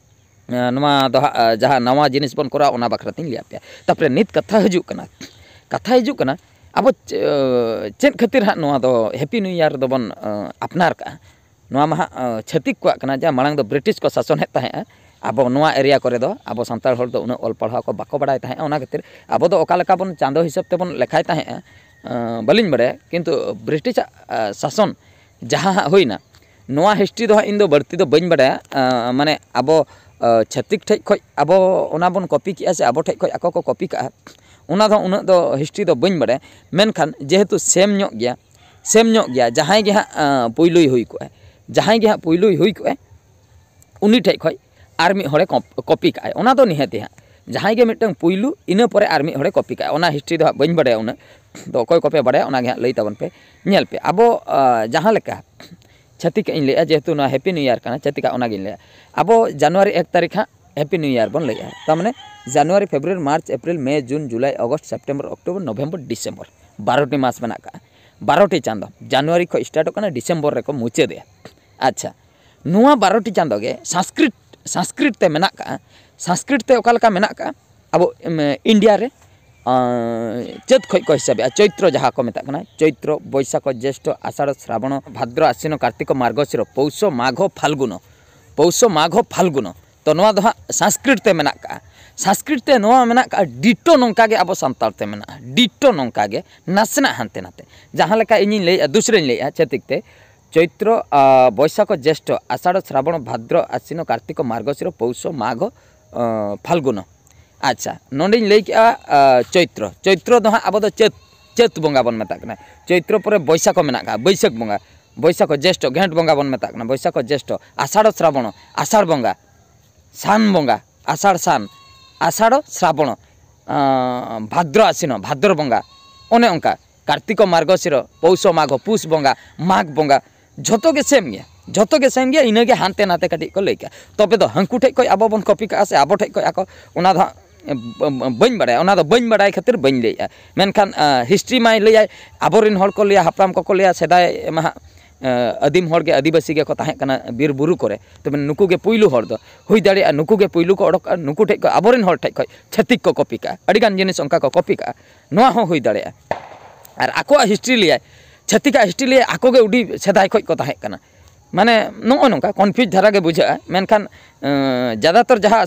ᱱᱚᱣᱟ ᱫᱚ ᱦᱟᱸᱜ ᱡᱟᱦᱟᱸ ᱱᱟᱣᱟ ᱡᱤᱱᱤᱥ ᱵᱚᱱ ᱠᱚᱨᱟᱣᱟ, ᱚᱱᱟ ᱵᱟᱠᱷᱨᱟ ᱛᱤᱧ ᱞᱟᱹᱭᱟᱫ ᱯᱮᱭᱟ᱾ ᱛᱟᱨᱯᱚᱨᱮ ᱱᱤᱛ ᱠᱟᱛᱷᱟ ᱦᱤᱡᱩᱜ ᱠᱟᱱᱟ, ᱠᱟᱛᱷᱟ ᱦᱤᱡᱩᱜ ᱠᱟᱱᱟ, ᱟᱵᱚ ᱪᱮᱫ ᱠᱷᱟᱹᱛᱤᱨ ᱦᱟᱸᱜ ᱱᱚᱣᱟ ᱫᱚ ᱦᱮᱯᱤ ᱱᱤᱭᱩ ᱤᱭᱟᱨ ᱫᱚᱵᱚᱱ ᱟᱯᱱᱟᱨ ᱠᱟᱜᱼᱟ? ᱱᱚᱣᱟ ᱢᱟ ᱦᱟᱸᱜ ᱪᱷᱟᱹᱛᱤᱠ ᱠᱚᱣᱟᱜ ᱠᱟᱱᱟ, ᱡᱟᱦᱟᱸ ᱢᱟᱲᱟᱝ ᱫᱚ ᱵᱨᱤᱴᱤᱥ ᱠᱚ ᱥᱟᱥᱚᱱᱮᱫ ᱛᱟᱦᱮᱸᱜᱼᱟ ᱟᱵᱚ ᱱᱚᱣᱟ ᱮᱨᱤᱭᱟ ᱠᱚᱨᱮ ᱫᱚ᱾ ᱟᱵᱚ ᱥᱟᱱᱛᱟᱲ ᱦᱚᱲ ᱫᱚ ᱩᱱᱟᱹᱜ ᱚᱞ ᱯᱟᱲᱦᱟᱣ ᱠᱚ ᱵᱟᱠᱚ ᱵᱟᱲᱟᱭ ᱛᱟᱦᱮᱸᱜᱼᱟ, ᱚᱱᱟ ᱠᱷᱟᱹᱛᱤᱨ ᱟᱵᱚ ᱫᱚ ᱚᱠᱟ ᱞᱮᱠᱟ ᱵᱚᱱ ᱪᱟᱸᱫᱚ ᱦᱤᱥᱟᱹᱵ ᱛᱮᱵᱚᱱ ᱞᱮᱠᱷᱟᱭ ᱛᱟᱦᱮᱸᱜᱼᱟ, ᱵᱟᱹᱞᱤᱧ ᱵᱟᱲᱟᱭᱟ, ᱠᱤᱱᱛᱩ ᱵᱨᱤᱴᱤᱥᱟᱜ ᱥᱟᱥᱚᱱ ᱡᱟᱦᱟᱸ ᱦᱟᱸᱜ ᱦᱩᱭᱱᱟ, ᱱᱚᱣᱟ ᱦᱤᱥᱴᱨᱤ ᱫᱚ ᱦᱟᱸᱜ ᱤᱧ ᱫᱚ ᱵᱟᱹᱲᱛᱤ ᱫᱚ ᱵᱟᱹᱧ ᱵᱟᱲᱟᱭᱟ᱾ ᱢᱟᱱᱮ ᱟᱵᱚ ᱪᱷᱟᱹᱛᱤᱠ ᱴᱷᱮᱡ ᱠᱷᱚᱡ ᱟᱵᱚ ᱚᱱᱟ ᱵᱚᱱ ᱠᱚᱯᱤ ᱠᱮᱜᱼᱟ ᱥᱮ ᱟᱵᱚ ᱴᱷᱮᱡ ᱠᱷᱚᱡ ᱟᱠᱚ ᱠᱚ ᱠᱚᱯᱤ ᱠᱟᱜᱼᱟ, ᱚᱱᱟ ᱫᱚ ᱩᱱᱟᱹᱜ ᱫᱚ ᱦᱤᱥᱴᱨᱤ ᱫᱚ ᱵᱟᱹᱧ ᱵᱟᱲᱟᱭᱟ᱾ ᱢᱮᱱᱠᱷᱟᱱ ᱡᱮᱦᱮᱛᱩ ᱥᱮᱢ ᱧᱚᱜ ᱜᱮᱭᱟ, ᱥᱮᱢ ᱧᱚᱜ ᱜᱮᱭᱟ, ᱡᱟᱦᱟᱸᱭ ᱜᱮ ᱦᱟᱸᱜ ᱯᱩᱭᱞᱩᱭ ᱦᱩᱭ ᱠᱚᱜᱼᱟᱭ, ᱡᱟᱦᱟᱸᱭ ᱜᱮ ᱦᱟᱸᱜ ᱯᱩᱭᱞᱩᱭ ᱦᱩᱭ ᱠᱚᱜᱼᱟᱭ, ᱩᱱᱤ ᱴᱷᱮᱡ ᱠᱷᱚᱡ ᱟᱨ ᱢᱤᱫ ᱦᱚᱲᱮ ᱠᱚᱯᱤ ᱠᱟᱜᱼᱟᱭ, ᱚᱱᱟ ᱫᱚ ᱱᱤᱦᱟᱹᱛᱤ ᱦᱟᱸᱜ ᱡᱟᱦᱟᱸᱭ ᱜᱮ ᱢᱤᱫᱴᱟᱝ ᱯᱩᱭᱞᱩ, ᱤᱱᱟᱹ ᱯᱚᱨᱮ ᱟᱨ ᱢᱤᱫ ᱦᱚᱲᱮ ᱠᱚᱯᱤ ᱠᱟᱜᱼᱟ᱾ ᱚᱱᱟ ᱦᱤᱥᱴᱨᱤ ᱫᱚ ᱦᱟᱸᱜ ᱵᱟᱹᱧ ᱵᱟᱲᱟᱭᱟ ᱩᱱᱟᱹᱜ ᱫᱚ, ᱚᱠᱚᱭ ᱠᱚᱯᱮ ᱵᱟᱲᱟᱭᱟ ᱚᱱᱟ ᱜᱮ ᱦᱟᱸᱜ ᱞᱟᱹᱭ ᱛᱟᱵᱚᱱ ᱯᱮ᱾ ᱧᱮᱞ ᱯᱮ, ᱟᱵᱚ ᱡᱟᱦᱟᱸ ᱞᱮᱠᱟ ᱪᱷᱟᱹᱛᱤᱠᱟᱜ ᱤᱧ ᱞᱟᱹᱭᱮᱜᱼᱟ, ᱡᱮᱦᱮᱛᱩ ᱱᱚᱣᱟ ᱦᱮᱯᱤ ᱱᱤᱭᱩ ᱤᱭᱟᱨ ᱠᱟᱱᱟ, ᱪᱷᱟᱹᱛᱤᱠᱟᱜ ᱚᱱᱟᱜᱤᱧ ᱞᱟᱹᱭᱟ᱾ ᱟᱵᱚ ᱡᱟᱱᱩᱣᱟᱨᱤ ᱮᱠ ᱛᱟᱹᱨᱤᱠᱷ ᱦᱟᱸᱜ ᱦᱮᱯᱤ ᱱᱤᱭᱩ ᱤᱭᱟᱨ ᱵᱚᱱ ᱞᱟᱹᱭᱮᱜᱼᱟ᱾ ᱛᱟᱨ ᱢᱟᱱᱮ ᱡᱟᱱᱩᱣᱟᱨᱤ, February, March, April, May, June, July, August, September, October, November, December, ᱵᱟᱨᱚᱴᱤ ᱢᱟᱥ ᱢᱮᱱᱟᱜ ᱠᱟᱜᱼᱟ᱾ ᱵᱟᱨᱚᱴᱤ ᱪᱟᱸᱫᱚ, ᱡᱟᱱᱩᱣᱟᱨᱤ ᱠᱷᱚᱡ ᱥᱴᱟᱨᱴᱚᱜ ᱠᱟᱱᱟ, ᱰᱤᱥᱮᱢᱵᱚᱨ ᱨᱮᱠᱚ ᱢᱩᱪᱟᱹᱫᱮᱜᱼᱟ᱾ ᱟᱪᱪᱷᱟ, ᱱᱚᱣᱟ ᱵᱟᱨᱚᱴᱤ ᱪᱟᱸᱫᱚ ᱜᱮ ᱥᱚᱝᱥᱠᱨᱤᱛ, ᱥᱚᱝᱥᱠᱨᱤᱛ ᱛᱮ ᱢᱮᱱᱟᱜ ᱠᱟᱜᱼᱟ᱾ ᱥᱚᱝᱥᱠᱨᱤᱛ ᱛᱮ ᱚᱠᱟ ᱞᱮᱠᱟ ᱢᱮᱱᱟᱜ ᱠᱟᱜᱼᱟ? ᱟᱵᱚ ᱤᱱᱰᱤᱭᱟ ᱨᱮ ᱪᱟᱹᱛ ᱠᱷᱚᱡ ᱠᱚ ᱦᱤᱥᱟᱹᱵᱮᱜᱼᱟ᱾ ᱪᱳᱭᱛᱨᱚ ᱡᱟᱦᱟᱸ ᱠᱚ ᱢᱮᱛᱟᱜ ᱠᱟᱱᱟ, ᱪᱳᱭᱛᱨᱚ, ᱵᱳᱭᱥᱟᱠᱷᱚ, ᱡᱮᱥᱴᱷᱚ, ᱟᱥᱟᱲ, ᱥᱨᱟᱵᱚᱬ, ᱵᱷᱟᱫᱨᱚ, ᱟᱥᱤᱱᱚ, ᱠᱟᱨᱛᱤᱠᱚ, ᱢᱟᱨᱜᱚᱥᱤᱨᱚ, ᱯᱳᱥᱚ, ᱢᱟᱜᱷᱚ, ᱯᱷᱟᱞᱜᱩᱱᱚ, ᱯᱳᱥᱚ, ᱢᱟᱜᱷᱚ, ᱯᱷᱟᱞᱜᱩᱱᱚ᱾ ᱛᱚ ᱱᱚᱣᱟ ᱫᱚ ᱦᱟᱸᱜ ᱥᱚᱝᱥᱠᱨᱤᱛ ᱛᱮ ᱢᱮᱱᱟᱜ ᱠᱟᱜᱼᱟ᱾ ᱥᱚᱝᱥᱠᱨᱤᱛ ᱛᱮ ᱱᱚᱣᱟ ᱢᱮᱱᱟᱜ ᱠᱟᱜᱼᱟ, ᱰᱤᱴᱳ ᱱᱚᱝᱠᱟ ᱜᱮ ᱟᱵᱚ ᱥᱟᱱᱛᱟᱲ ᱛᱮ ᱢᱮᱱᱟᱜᱼᱟ, ᱰᱤᱴᱳ ᱱᱚᱝᱠᱟ ᱜᱮ, ᱱᱟᱥᱮᱱᱟᱜ ᱦᱟᱱᱛᱮ ᱱᱟᱛᱮ᱾ ᱡᱟᱦᱟᱸ ᱞᱮᱠᱟ ᱤᱧᱤᱧ ᱞᱟᱹᱭᱮᱜᱼᱟ, ᱫᱩᱥᱨᱟᱧ ᱞᱟᱹᱭᱮᱜᱼᱟ ᱪᱷᱟᱹᱛᱤᱠ ᱛᱮ, ᱪᱳᱭᱛᱨᱚ, ᱵᱳᱭᱥᱟᱠᱷᱚ, ᱡᱮᱥᱴᱷᱚ, ᱟᱥᱟᱲ, ᱥᱨᱟᱵᱚᱬ, ᱵᱷᱟᱫᱨᱚ, ᱟᱥᱤᱱᱚ, ᱠᱟᱨᱛᱤᱠᱚ, ᱢᱟᱨᱜᱚᱥᱤᱨᱚ, ᱯᱳᱥᱚ, ᱢᱟᱜᱷᱚ, ᱯᱷᱟᱞᱜᱩᱱᱚ᱾ ᱟᱪᱪᱷᱟ, ᱱᱚᱰᱮᱧ ᱞᱟᱹᱭ ᱠᱮᱜᱼᱟ ᱪᱳᱭᱛᱨᱚ᱾ ᱪᱳᱭᱛᱨᱚ ᱫᱚ ᱦᱟᱸᱜ ᱟᱵᱚ ᱫᱚ ᱪᱟᱹᱛ ᱪᱟᱹᱛ ᱵᱚᱸᱜᱟ ᱵᱚᱱ ᱢᱮᱛᱟᱜ ᱠᱟᱱᱟ᱾ ᱪᱳᱭᱛᱨᱚ ᱯᱚᱨᱮ ᱵᱳᱭᱥᱟᱠᱷᱚ ᱢᱮᱱᱟᱜ ᱠᱟᱜᱼᱟ, ᱵᱟᱹᱭᱥᱟᱹᱠᱷ ᱵᱚᱸᱜᱟ, ᱵᱳᱭᱥᱟᱠᱷᱚ, ᱡᱮᱥᱴᱷᱚ, ᱜᱷᱮᱸᱴ ᱵᱚᱸᱜᱟ ᱵᱚᱱ ᱢᱮᱛᱟᱜ ᱠᱟᱱᱟ, ᱵᱳᱭᱥᱟᱠᱷᱚ, ᱡᱮᱥᱴᱷᱚ, ᱟᱥᱟᱲᱚ, ᱥᱨᱟᱵᱚᱬᱚ, ᱟᱥᱟᱲ ᱵᱚᱸᱜᱟ, ᱥᱟᱱ ᱵᱚᱸᱜᱟ, ᱟᱥᱟᱲ ᱥᱟᱱ, ᱟᱥᱟᱲᱚ, ᱥᱨᱟᱵᱚᱬᱚ, ᱵᱷᱟᱫᱨᱚ, ᱟᱥᱤᱱᱚ, ᱵᱷᱟᱫᱚᱨ ᱵᱚᱸᱜᱟ, ᱚᱱᱮ ᱚᱱᱠᱟ᱾ ᱠᱟᱨᱛᱤᱠᱚ, ᱢᱟᱨᱜᱚᱥᱤᱨᱚ, ᱯᱳᱥᱚ, ᱢᱟᱜᱷᱚ, ᱯᱩᱥ ᱵᱚᱸᱜᱟ, ᱢᱟᱜᱽ ᱵᱚᱸᱜᱟ, ᱡᱷᱚᱛᱚ ᱜᱮ ᱥᱮᱢ ᱜᱮᱭᱟ, ᱡᱷᱚᱛᱚ ᱜᱮ ᱥᱮᱢ ᱜᱮᱭᱟ᱾ ᱤᱱᱟᱹᱜᱮ ᱦᱟᱱᱛᱮ ᱱᱟᱛᱮ ᱠᱟᱹᱴᱤᱡ ᱠᱚ ᱞᱟᱹᱭ ᱠᱟᱜᱼᱟ᱾ ᱛᱚᱵᱮ ᱫᱚ ᱦᱟᱹᱱᱠᱩ ᱴᱷᱮᱡ ᱠᱷᱚᱡ ᱟᱵᱚ ᱵᱚᱱ ᱠᱚᱯᱤ ᱠᱟᱜᱼᱟ ᱥᱮ ᱟᱵᱚ ᱴᱷᱮᱡ ᱠᱷᱚᱡ ᱟᱠᱚ, ᱚᱱᱟ ᱫᱚ ᱦᱟᱸᱜ ᱵᱟᱹᱧ ᱵᱟᱲᱟᱭᱟ᱾ ᱚᱱᱟ ᱫᱚ ᱵᱟᱹᱧ ᱵᱟᱲᱟᱭ ᱠᱷᱟᱹᱛᱤᱨ ᱵᱟᱹᱧ ᱞᱟᱹᱭᱮᱜᱼᱟ᱾ ᱢᱮᱱᱠᱷᱟᱱ ᱦᱤᱥᱴᱨᱤ ᱢᱟᱭ ᱞᱟᱹᱭᱟᱭ, ᱟᱵᱚᱨᱮᱱ ᱦᱚᱲ ᱠᱚ ᱞᱟᱹᱭᱟ, ᱦᱟᱯᱲᱟᱢ ᱠᱚᱠᱚ ᱞᱟᱹᱭᱟ, ᱥᱮᱫᱟᱭ ᱢᱟ ᱦᱟᱸᱜ ᱟᱹᱫᱤᱢ ᱦᱚᱲ ᱜᱮ, ᱟᱹᱫᱤᱵᱟᱹᱥᱤ ᱜᱮᱠᱚ ᱛᱟᱦᱮᱸ ᱠᱟᱱᱟ ᱵᱤᱨ ᱵᱩᱨᱩ ᱠᱚᱨᱮ᱾ ᱛᱚᱵᱮ ᱱᱩᱠᱩ ᱜᱮ ᱯᱩᱭᱞᱩ ᱦᱚᱲ ᱫᱚ᱾ ᱦᱩᱭ ᱫᱟᱲᱮᱭᱟᱜᱼᱟ ᱱᱩᱠᱩ ᱜᱮ ᱯᱩᱭᱞᱩ ᱠᱚ ᱚᱰᱚᱠ ᱠᱟᱜᱼᱟ, ᱱᱩᱠᱩ ᱴᱷᱮᱡ ᱠᱚ, ᱟᱵᱚᱨᱮᱱ ᱦᱚᱲ ᱴᱷᱮᱡ ᱠᱷᱚᱡ ᱪᱷᱟᱹᱛᱤᱠ ᱠᱚ ᱠᱚᱯᱤ ᱠᱟᱜᱼᱟ᱾ ᱟᱹᱰᱤᱜᱟᱱ ᱡᱤᱱᱤᱥ ᱚᱱᱠᱟ ᱠᱚ ᱠᱚᱯᱤ ᱠᱟᱜᱼᱟ, ᱱᱚᱣᱟ ᱦᱚᱸ ᱦᱩᱭ ᱫᱟᱲᱮᱭᱟᱜᱼᱟ᱾ ᱟᱨ ᱟᱠᱚᱣᱟᱜ ᱦᱤᱥᱴᱨᱤ ᱞᱟᱹᱭᱟᱭ, ᱪᱷᱟᱹᱛᱤᱠᱟᱜ ᱦᱤᱥᱴᱨᱤ ᱞᱟᱹᱭᱟᱭ, ᱟᱠᱚ ᱜᱮ ᱟᱹᱰᱤ ᱥᱮᱫᱟᱭ ᱠᱷᱚᱡ ᱠᱚ ᱛᱟᱦᱮᱸ ᱠᱟᱱᱟ᱾ ᱢᱟᱱᱮ ᱱᱚᱜᱼᱚ ᱱᱚᱝᱠᱟ ᱠᱚᱱᱯᱷᱤᱭᱩᱡᱽ ᱫᱷᱟᱨᱟ ᱜᱮ ᱵᱩᱡᱷᱟᱹᱜᱼᱟ᱾ ᱢᱮᱱᱠᱷᱟᱱ ᱡᱟᱫᱟᱛᱚᱨ ᱡᱟᱦᱟᱸ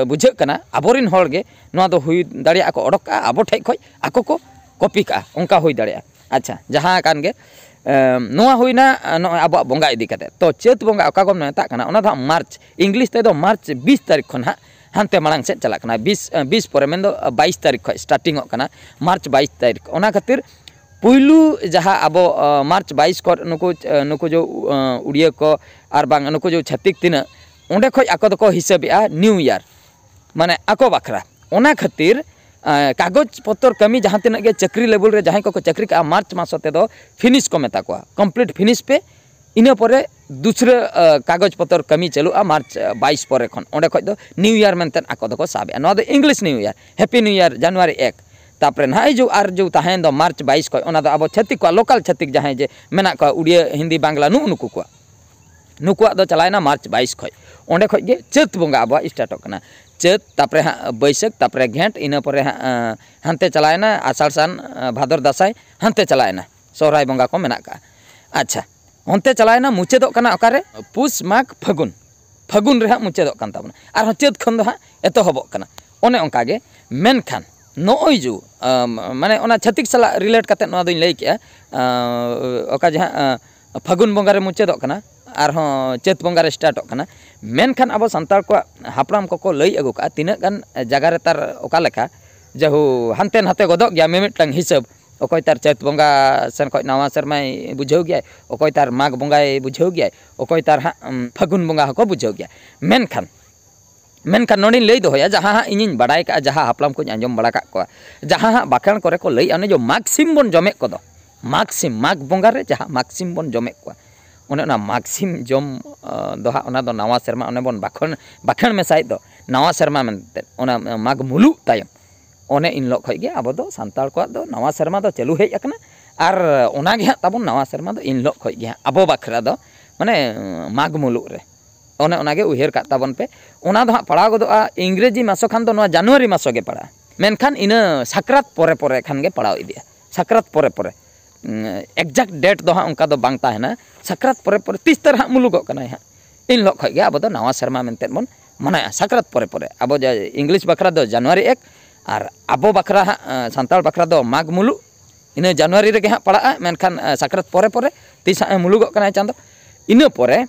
ᱵᱩᱡᱷᱟᱹᱜ ᱠᱟᱱᱟ, ᱟᱵᱚᱨᱮᱱ ᱦᱚᱲ ᱜᱮ ᱱᱚᱣᱟ ᱫᱚ ᱦᱩᱭ ᱫᱟᱲᱮᱭᱟᱜᱼᱟ ᱠᱚ ᱚᱰᱚᱠ ᱠᱟᱜᱼᱟ, ᱟᱵᱚ ᱴᱷᱮᱡ ᱠᱷᱚᱡ ᱟᱠᱚ ᱠᱚ ᱠᱚᱯᱤ ᱠᱟᱜᱼᱟ, ᱚᱱᱠᱟ ᱦᱩᱭ ᱫᱟᱲᱮᱭᱟᱜᱼᱟ᱾ ᱟᱪᱪᱷᱟ, ᱡᱟᱦᱟᱸ ᱠᱟᱱ ᱜᱮ, ᱱᱚᱣᱟ ᱦᱩᱭᱱᱟ ᱱᱚᱜᱼᱚᱭ ᱟᱵᱚᱣᱟᱜ ᱵᱚᱸᱜᱟ ᱤᱫᱤ ᱠᱟᱛᱮ᱾ ᱛᱚ ᱪᱟᱹᱛ ᱵᱚᱸᱜᱟ ᱚᱠᱟ ᱠᱚ ᱢᱮᱛᱟᱜ ᱠᱟᱱᱟ, ᱚᱱᱟ ᱫᱚ ᱦᱟᱸᱜ ᱢᱟᱨᱪ, ᱤᱝᱞᱤᱥ ᱛᱮᱫᱚ ᱢᱟᱨᱪ ᱵᱤᱥ ᱛᱟᱹᱨᱤᱠᱷ ᱠᱷᱚᱱ ᱦᱟᱸᱜ ᱦᱟᱱᱛᱮ ᱢᱟᱲᱟᱝ ᱥᱮᱫ ᱪᱟᱞᱟᱜ ᱠᱟᱱᱟ᱾ ᱵᱤᱥ ᱵᱤᱥ ᱯᱚᱨᱮ, ᱢᱮᱱᱫᱚ ᱵᱟᱭᱤᱥ ᱛᱟᱹᱨᱤᱠᱷ ᱠᱷᱚᱡ ᱥᱴᱟᱨᱴᱤᱝ ᱚᱜ ᱠᱟᱱᱟ, ᱢᱟᱨᱪ ᱵᱟᱭᱤᱥ ᱛᱟᱹᱨᱤᱠᱷ᱾ ᱚᱱᱟ ᱠᱷᱟᱹᱛᱤᱨ ᱯᱩᱭᱞᱩ ᱡᱟᱦᱟᱸ ᱟᱵᱚ ᱢᱟᱨᱪ ᱵᱟᱭᱤᱥ ᱠᱷᱚᱱ ᱱᱩᱠᱩ ᱱᱩᱠᱩ ᱡᱮ ᱩᱲᱤᱭᱟᱹ ᱠᱚ ᱟᱨ ᱵᱟᱝ ᱱᱩᱠᱩ ᱡᱮ ᱪᱷᱟᱹᱛᱤᱠ ᱛᱤᱱᱟᱹᱜ, ᱚᱸᱰᱮ ᱠᱷᱚᱡ ᱟᱠᱚ ᱫᱚᱠᱚ ᱦᱤᱥᱟᱹᱵᱮᱜᱼᱟ ᱱᱤᱭᱩ ᱤᱭᱟᱨ, ᱢᱟᱱᱮ ᱟᱠᱚ ᱵᱟᱠᱷᱨᱟ᱾ ᱚᱱᱟ ᱠᱷᱟᱹᱛᱤᱨ ᱠᱟᱜᱚᱡᱽ ᱯᱚᱛᱚᱨ ᱠᱟᱹᱢᱤ ᱡᱟᱦᱟᱸ ᱛᱤᱱᱟᱹᱜ ᱜᱮ ᱪᱟᱹᱠᱨᱤ ᱞᱮᱵᱮᱞ ᱨᱮ ᱡᱟᱦᱟᱸᱭ ᱠᱚᱠᱚ ᱪᱟᱹᱠᱨᱤ ᱠᱟᱜᱼᱟ, ᱢᱟᱨᱪ ᱢᱟᱥ ᱛᱮᱫᱚ ᱯᱷᱤᱱᱤᱥ ᱠᱚ ᱢᱮᱛᱟ ᱠᱚᱣᱟ, ᱠᱚᱢᱯᱞᱤᱴ ᱯᱷᱤᱱᱤᱥ ᱯᱮ᱾ ᱤᱱᱟᱹ ᱯᱚᱨᱮ ᱫᱩᱥᱨᱟᱹ ᱠᱟᱜᱚᱡᱽ ᱯᱚᱛᱚᱨ ᱠᱟᱹᱢᱤ ᱪᱟᱹᱞᱩᱜᱼᱟ ᱢᱟᱨᱪ ᱵᱟᱭᱤᱥ ᱯᱚᱨᱮ ᱠᱷᱚᱱ᱾ ᱚᱸᱰᱮ ᱠᱷᱚᱡ ᱫᱚ ᱱᱤᱭᱩ ᱤᱭᱟᱨ ᱢᱮᱱᱛᱮ ᱟᱠᱚ ᱫᱚᱠᱚ ᱥᱟᱵᱮᱜᱼᱟ᱾ ᱱᱚᱣᱟ ᱫᱚ English new year, happy new year, January ᱮᱠ᱾ ᱛᱟᱨᱯᱚᱨᱮ ᱱᱟᱦᱟᱜ ᱦᱤᱡᱩᱜ ᱟᱨ ᱡᱩ ᱛᱟᱦᱮᱸᱭᱮᱱ ᱫᱚ ᱢᱟᱨᱪ ᱵᱟᱭᱤᱥ ᱠᱷᱚᱡ, ᱚᱱᱟ ᱫᱚ ᱟᱵᱚ ᱪᱷᱟᱹᱛᱤᱠ ᱠᱚᱣᱟᱜ, ᱞᱳᱠᱟᱞ ᱪᱷᱟᱹᱛᱤᱠ ᱡᱟᱦᱟᱸᱭ ᱡᱮ ᱢᱮᱱᱟᱜ ᱠᱚᱣᱟ, ᱩᱲᱤᱭᱟᱹ, ᱦᱤᱱᱫᱤ, ᱵᱟᱝᱞᱟ, ᱱᱩᱜᱼᱩ ᱱᱩᱠᱩ ᱠᱚᱣᱟᱜ, ᱱᱩᱠᱩᱣᱟᱜ ᱫᱚ ᱪᱟᱞᱟᱣᱮᱱᱟ ᱢᱟᱨᱪ ᱵᱟᱭᱤᱥ ᱠᱷᱚᱡ᱾ ᱚᱸᱰᱮ ᱠᱷᱚᱡ ᱜᱮ ᱪᱟᱹᱛ ᱵᱚᱸᱜᱟ ᱟᱵᱚᱣᱟᱜ ᱥᱴᱟᱨᱴᱚᱜ ᱠᱟᱱᱟ᱾ ᱪᱟᱹᱛ, ᱛᱟᱨᱯᱚᱨᱮ ᱦᱟᱸᱜ ᱵᱟᱹᱭᱥᱟᱹᱠᱷ, ᱛᱟᱨᱯᱚᱨᱮ ᱜᱷᱮᱸᱴ, ᱤᱱᱟᱹ ᱯᱚᱨᱮ ᱦᱟᱸᱜ ᱦᱟᱱᱛᱮ ᱪᱟᱞᱟᱣᱮᱱᱟ ᱟᱥᱟᱲ ᱥᱟᱱ, ᱵᱷᱟᱫᱚᱨ ᱫᱟᱸᱥᱟᱭ, ᱦᱟᱱᱛᱮ ᱪᱟᱞᱟᱣᱮᱱᱟ᱾ ᱥᱚᱦᱨᱟᱭ ᱵᱚᱸᱜᱟ ᱠᱚ ᱢᱮᱱᱟᱜ ᱠᱟᱜᱼᱟ᱾ ᱟᱪᱪᱷᱟ, ᱚᱱᱛᱮ ᱪᱟᱞᱟᱣᱮᱱᱟ, ᱢᱩᱪᱟᱹᱫᱚᱜ ᱠᱟᱱᱟ ᱚᱠᱟᱨᱮ? ᱯᱩᱥ, ᱢᱟᱜᱽ, ᱯᱷᱟᱹᱜᱩᱱ᱾ ᱯᱷᱟᱹᱜᱩᱱ ᱨᱮ ᱦᱟᱸᱜ ᱢᱩᱪᱟᱹᱫᱚᱜ ᱠᱟᱱ ᱛᱟᱵᱚᱱᱟ, ᱟᱨᱦᱚᱸ ᱪᱟᱹᱛ ᱠᱷᱚᱱ ᱫᱚ ᱦᱟᱸᱜ ᱮᱛᱚᱦᱚᱵᱚᱜ ᱠᱟᱱᱟ᱾ ᱚᱱᱮ ᱚᱱᱠᱟ ᱜᱮ, ᱢᱮᱱᱠᱷᱟᱱ ᱱᱚᱜᱼᱚᱭ ᱡᱩ, ᱟᱢ, ᱢᱟᱱᱮ ᱚᱱᱟ ᱪᱷᱟᱹᱛᱤᱠ ᱥᱟᱞᱟᱜ ᱨᱤᱞᱮᱴ ᱠᱟᱛᱮ ᱱᱚᱣᱟ ᱫᱚᱧ ᱞᱟᱹᱭ ᱠᱮᱜᱼᱟ, ᱟᱸ, ᱚᱠᱟ ᱡᱟᱦᱟᱸ, ᱟᱸ, ᱯᱷᱟᱹᱜᱩᱱ ᱵᱚᱸᱜᱟ ᱨᱮ ᱢᱩᱪᱟᱹᱫᱚᱜ ᱠᱟᱱᱟ, ᱟᱨᱦᱚᱸ ᱪᱟᱹᱛ ᱵᱚᱸᱜᱟ ᱨᱮ ᱥᱴᱟᱨᱴᱚᱜ ᱠᱟᱱᱟ᱾ ᱢᱮᱱᱠᱷᱟᱱ ᱟᱵᱚ ᱥᱟᱱᱛᱟᱲ ᱠᱚᱣᱟᱜ ᱦᱟᱯᱲᱟᱢ ᱠᱚᱠᱚ ᱞᱟᱹᱭ ᱟᱹᱜᱩ ᱠᱟᱜᱼᱟ, ᱛᱤᱱᱟᱹᱜ ᱜᱟᱱ ᱡᱟᱭᱜᱟ ᱨᱮ ᱛᱟᱨ ᱚᱠᱟ ᱞᱮᱠᱟ, ᱡᱟᱦᱳ, ᱦᱟᱱᱛᱮ ᱱᱟᱛᱮ ᱜᱚᱫᱚᱜ ᱜᱮᱭᱟ ᱢᱤᱢᱤᱫᱴᱟᱝ ᱦᱤᱥᱟᱹᱵ᱾ ᱚᱠᱚᱭ ᱛᱟᱨ ᱪᱟᱹᱛ ᱵᱚᱸᱜᱟ ᱥᱮᱱ ᱠᱷᱚᱱ ᱱᱟᱣᱟ ᱥᱮᱨᱢᱟᱭ ᱵᱩᱡᱷᱟᱹᱣ ᱜᱮᱭᱟᱭ, ᱚᱠᱚᱭ ᱛᱟᱨ ᱢᱟᱜᱽ ᱵᱚᱸᱜᱟᱭ ᱵᱩᱡᱷᱟᱹᱣ ᱜᱮᱭᱟᱭ, ᱚᱠᱚᱭ ᱛᱟᱨ ᱦᱟᱸᱜ, ᱩᱢ, ᱯᱷᱟᱹᱜᱩᱱ ᱵᱚᱸᱜᱟ ᱦᱚᱸᱠᱚ ᱵᱩᱡᱷᱟᱹᱣ ᱜᱮᱭᱟ᱾ ᱢᱮᱱᱠᱷᱟᱱ ᱢᱮᱱᱠᱷᱟᱱ ᱱᱚᱰᱮᱧ ᱞᱟᱹᱭ ᱫᱚᱦᱚᱭᱟ, ᱡᱟᱦᱟᱸ ᱦᱟᱸᱜ ᱤᱧᱤᱧ ᱵᱟᱲᱟᱭ ᱠᱟᱜᱼᱟ, ᱡᱟᱦᱟᱸ ᱦᱟᱯᱲᱟᱢ ᱠᱚᱧ ᱟᱸᱡᱚᱢ ᱵᱟᱲᱟ ᱠᱟᱜ ᱠᱚᱣᱟ, ᱡᱟᱦᱟᱸ ᱦᱟᱸᱜ ᱵᱟᱠᱷᱮᱬ ᱠᱚᱨᱮ ᱠᱚ ᱞᱟᱹᱭᱮᱜᱼᱟ, ᱚᱱᱮ ᱡᱮ ᱢᱟᱜᱽ ᱥᱤᱢ ᱵᱚᱱ ᱡᱚᱢᱮᱫ ᱠᱚᱫᱚ, ᱢᱟᱜᱽ ᱥᱤᱢ, ᱢᱟᱜᱽ ᱵᱚᱸᱜᱟ ᱨᱮ ᱡᱟᱦᱟᱸ ᱢᱟᱜᱽ ᱥᱤᱢ ᱵᱚᱱ ᱡᱚᱢᱮᱫ ᱠᱚᱣᱟ, ᱚᱱᱮ ᱚᱱᱟ ᱢᱟᱜᱽ ᱥᱤᱢ ᱡᱚᱢ, ᱟᱸ, ᱫᱚ ᱦᱟᱸᱜ, ᱚᱱᱟ ᱫᱚ ᱱᱟᱣᱟ ᱥᱮᱨᱢᱟ, ᱚᱱᱮ ᱵᱚᱱ ᱵᱟᱠᱷᱮᱬ, ᱵᱟᱠᱷᱮᱬ ᱢᱮᱥᱟᱭᱮᱫ ᱫᱚ ᱱᱟᱣᱟ ᱥᱮᱨᱢᱟ ᱢᱮᱱᱛᱮ, ᱚᱱᱟ ᱢᱟᱜᱽ ᱢᱩᱞᱩᱜ ᱛᱟᱭᱚᱢ, ᱚᱱᱮ ᱤᱱ ᱦᱤᱞᱳᱜ ᱠᱷᱚᱱ ᱜᱮ ᱟᱵᱚ ᱫᱚ ᱥᱟᱱᱛᱟᱲ ᱠᱚᱣᱟᱜ ᱫᱚ ᱱᱟᱣᱟ ᱥᱮᱨᱢᱟ ᱫᱚ ᱪᱟᱹᱞᱩ ᱦᱮᱡ ᱟᱠᱟᱱᱟ᱾ ᱟᱨ ᱚᱱᱟ ᱜᱮ ᱦᱟᱸᱜ ᱛᱟᱵᱚᱱ ᱱᱟᱣᱟ ᱥᱮᱨᱢᱟ ᱫᱚ ᱤᱱ ᱦᱤᱞᱳᱜ ᱠᱷᱚᱱ ᱜᱮ ᱦᱟᱸᱜ ᱟᱵᱚ ᱵᱟᱠᱷᱨᱟ ᱫᱚ, ᱢᱟᱱᱮ, ᱢᱟᱜᱽ ᱢᱩᱞᱩᱜ ᱨᱮ᱾ ᱚᱱᱮ ᱚᱱᱟ ᱜᱮ ᱩᱭᱦᱟᱹᱨ ᱠᱟᱜ ᱛᱟᱵᱚᱱ ᱯᱮ᱾ ᱚᱱᱟ ᱫᱚ ᱦᱟᱸᱜ ᱯᱟᱲᱟᱣ ᱜᱚᱫᱚᱜᱼᱟ ᱤᱝᱨᱮᱡᱤ ᱢᱟᱥᱚ ᱠᱷᱟᱱ ᱫᱚ ᱱᱚᱣᱟ ᱡᱟᱱᱩᱣᱟᱨᱤ ᱢᱟᱥᱚ ᱜᱮ ᱯᱟᱲᱟᱜᱼᱟ᱾ ᱢᱮᱱᱠᱷᱟᱱ ᱤᱱᱟᱹ ᱥᱟᱠᱨᱟᱛ ᱯᱚᱨᱮ ᱯᱚᱨᱮ ᱠᱷᱟᱱ ᱜᱮ ᱯᱟᱲᱟᱣ ᱤᱫᱤᱜᱼᱟ, ᱥᱟᱠᱨᱟᱛ ᱯᱚᱨᱮ ᱯᱚᱨᱮ᱾ ᱮᱠᱡᱟᱠᱴ ᱰᱮᱴ ᱫᱚ ᱦᱟᱸᱜ ᱚᱱᱠᱟ ᱫᱚ ᱵᱟᱝ ᱛᱟᱦᱮᱱᱟ᱾ ᱥᱟᱠᱨᱟᱛ ᱯᱚᱨᱮ ᱯᱚᱨᱮ ᱛᱤᱥ ᱛᱟᱨ ᱦᱟᱸᱜ ᱢᱩᱞᱩᱜᱚᱜ ᱠᱟᱱᱟᱭ ᱦᱟᱸᱜ, ᱤᱱ ᱦᱤᱞᱳᱜ ᱠᱷᱚᱱ ᱜᱮ ᱟᱵᱚ ᱫᱚ ᱱᱟᱣᱟ ᱥᱮᱨᱢᱟ ᱢᱮᱱᱛᱮ ᱵᱚᱱ ᱢᱟᱱᱟᱣᱟ᱾ ᱥᱟᱠᱨᱟᱛ ᱯᱚᱨᱮ ᱯᱚᱨᱮ ᱟᱵᱚ ᱡᱟ-, ᱤᱝᱞᱤᱥ ᱵᱟᱠᱷᱨᱟ ᱫᱚ ᱡᱟᱱᱩᱣᱟᱨᱤ ᱮᱠ, ᱟᱨ ᱟᱵᱚ ᱵᱟᱠᱷᱨᱟ ᱦᱟᱸᱜ, ᱮᱸ, ᱥᱟᱱᱛᱟᱲ ᱵᱟᱠᱷᱨᱟ ᱫᱚ ᱢᱟᱜᱽ ᱢᱩᱞᱩᱜ᱾ ᱤᱱᱟᱹ ᱡᱟᱱᱩᱣᱟᱨᱤ ᱨᱮᱜᱮ ᱦᱟᱸᱜ ᱯᱟᱲᱟᱜᱼᱟ, ᱢᱮᱱᱠᱷᱟᱱ, ᱮᱸ, ᱥᱟᱠᱨᱟᱛ ᱯᱚᱨᱮ ᱯᱚᱨᱮ ᱛᱤᱥ ᱦᱟᱸᱜ ᱮ ᱢᱩᱞᱩᱜᱚᱜ ᱠᱟᱱᱟᱭ ᱪᱟᱸᱫᱚ᱾ ᱤᱱᱟᱹ ᱯᱚᱨᱮ,